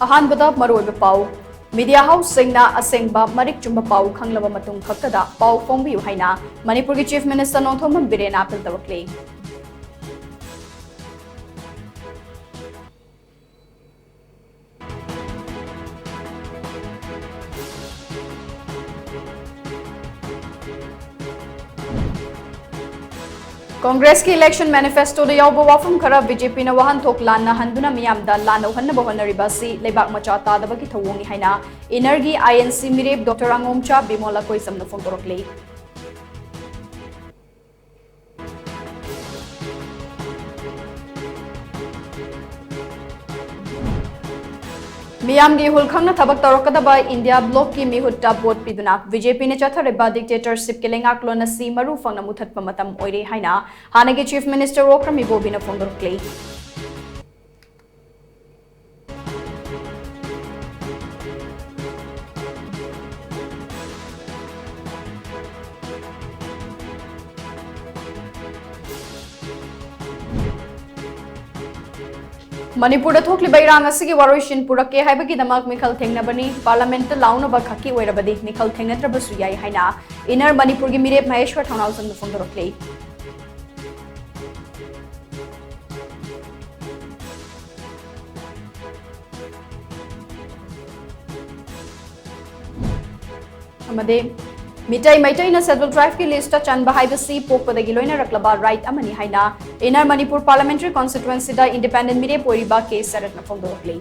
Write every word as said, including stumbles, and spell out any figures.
ꯑꯍꯥꯟꯕꯗ ꯃꯔꯨꯑꯣꯏꯕ ꯄꯥꯎ꯫ ꯃꯤꯗꯤꯌꯥ ꯍꯥꯎꯁꯁꯤꯡꯅ ꯑꯁꯦꯡꯕ ꯃꯔꯤꯛ ꯆꯨꯝꯕ ꯄꯥꯎ ꯈꯪꯂꯕ ꯃꯇꯨꯡ ꯈꯛꯇꯗ ꯄꯥꯎ ꯐꯣꯡꯕꯤꯌꯨ ꯍꯥꯏꯅ ꯃꯅꯤꯄꯨꯔꯒꯤ ꯆꯤꯐ ꯃꯤꯅꯤꯁꯇꯔ ꯅꯣꯡꯊꯣꯝꯕꯝ ꯕꯤꯔꯦꯟꯅ ꯑꯥꯄꯤꯜ ꯇꯧꯔꯛꯂꯤ꯫ ꯀꯣꯡꯒ꯭ꯔꯦꯁꯀꯤ ꯏꯂꯦꯛꯁꯟ ꯃꯦꯅꯤꯐꯦꯁꯇꯣꯗ ꯌꯥꯎꯕ ꯋꯥꯐꯝ ꯈꯔ ꯕꯤ ꯖꯦ ꯄꯤꯅ ꯋꯥꯍꯟꯊꯣꯛ ꯂꯥꯟꯅ ꯍꯟꯗꯨꯅ ꯃꯤꯌꯥꯝꯗ ꯂꯥꯟꯅ ꯎꯍꯟꯅꯕ ꯍꯣꯠꯅꯔꯤꯕ ꯑꯁꯤ ꯂꯩꯕꯥꯛ ꯃꯆꯥ ꯇꯥꯗꯕꯒꯤ ꯊꯧꯑꯣꯡꯅꯤ ꯍꯥꯏꯅ ꯏꯅꯔꯒꯤ ꯑꯥꯏ ꯑꯦꯟ ꯁꯤ ꯃꯤꯔꯦꯞ ꯗꯣꯛꯇꯔ ꯑꯉꯣꯝꯆꯥ ꯕꯤꯃꯣꯜ ꯑꯀꯣꯏꯖꯝꯅ ꯐꯣꯡꯗꯣꯔꯛꯂꯤ꯫ ꯃꯤꯌꯥꯝꯒꯤ ꯏꯍꯨꯜ ꯈꯪꯅ ꯊꯕꯛ ꯇꯧꯔꯛꯀꯗꯕ ꯏꯟꯗꯤꯌꯥ ꯕ꯭ꯂꯣꯛꯀꯤ ꯃꯤꯍꯨꯠꯇ ꯚꯣꯠ ꯄꯤꯗꯨꯅ ꯕꯤ ꯖꯦ ꯄꯤꯅ ꯆꯠꯊꯔꯤꯕ ꯗꯤꯛꯇꯦꯇꯔꯁꯤꯞꯀꯤ ꯂꯩꯉꯥꯛꯂꯣꯟ ꯑꯁꯤ ꯃꯔꯨ ꯐꯪꯅ ꯃꯨꯊꯠꯄ ꯃꯇꯝ ꯑꯣꯏꯔꯦ ꯍꯥꯏꯅ ꯍꯥꯟꯅꯒꯤ ꯆꯤꯐ ꯃꯤꯅꯤꯁꯇꯔ ꯑꯣꯀ꯭ꯔꯝ ꯏꯕꯣꯕꯤꯅ ꯐꯣꯡꯗꯣꯔꯛꯂꯤ꯫ ꯃꯅꯤꯄꯨꯔꯗ ꯊꯣꯛꯂꯤꯕ ꯏꯔꯥꯡ ꯑꯁꯤꯒꯤ ꯋꯥꯔꯣꯏꯁꯤꯟ ꯄꯨꯔꯛꯀꯦ ꯍꯥꯏꯕꯒꯤꯗꯃꯛ ꯃꯤꯈꯜ ꯊꯦꯡꯅꯕꯅꯤ꯫ ꯄꯥꯔꯂꯥꯃꯦꯟꯠꯇ ꯂꯥꯎꯅꯕ ꯈꯛꯀꯤ ꯑꯣꯏꯔꯕꯗꯤ ꯃꯤꯈꯜ ꯊꯦꯡꯅꯗ꯭ꯔꯕꯁꯨ ꯌꯥꯏ ꯍꯥꯏꯅ ꯏꯟꯅꯔ ꯃꯅꯤꯄꯨꯔꯒꯤ ꯃꯤꯔꯦꯞ ꯃꯍꯦꯁ꯭ꯋꯔ ꯊꯧꯅꯥꯎꯖꯝꯅ ꯐꯣꯡꯗꯣꯔꯛꯂꯤ꯫ ꯑꯃꯗꯤ ꯃꯤꯇꯩ ꯃꯩꯇꯩꯅ ꯁꯦꯗ꯭ꯌꯨꯜ ꯇ꯭ꯔꯥꯏꯕꯀꯤ ꯂꯤꯁ꯭ꯠꯇ ꯆꯟꯕ ꯍꯥꯏꯕꯁꯤ ꯄꯣꯛꯄꯗꯒꯤ ꯂꯣꯏꯅꯔꯛꯂꯕ ꯔꯥꯏꯠ ꯑꯃꯅꯤ ꯍꯥꯏꯅ ꯏꯟꯅꯔ ꯃꯅꯤꯄꯨꯔ ꯄꯥꯔꯂꯥꯃꯦꯟꯇꯔꯤ ꯀꯣꯟꯁꯇꯤꯇ꯭ꯋꯦꯟꯁꯤꯗ ꯏꯟꯗꯤꯄꯦꯟꯗꯦꯟꯠ ꯃꯤꯔꯦꯞ ꯑꯣꯏꯔꯤꯕ ꯀꯦ ꯁꯔꯠꯅ ꯐꯣꯡꯗꯣꯔꯛꯂꯤ꯫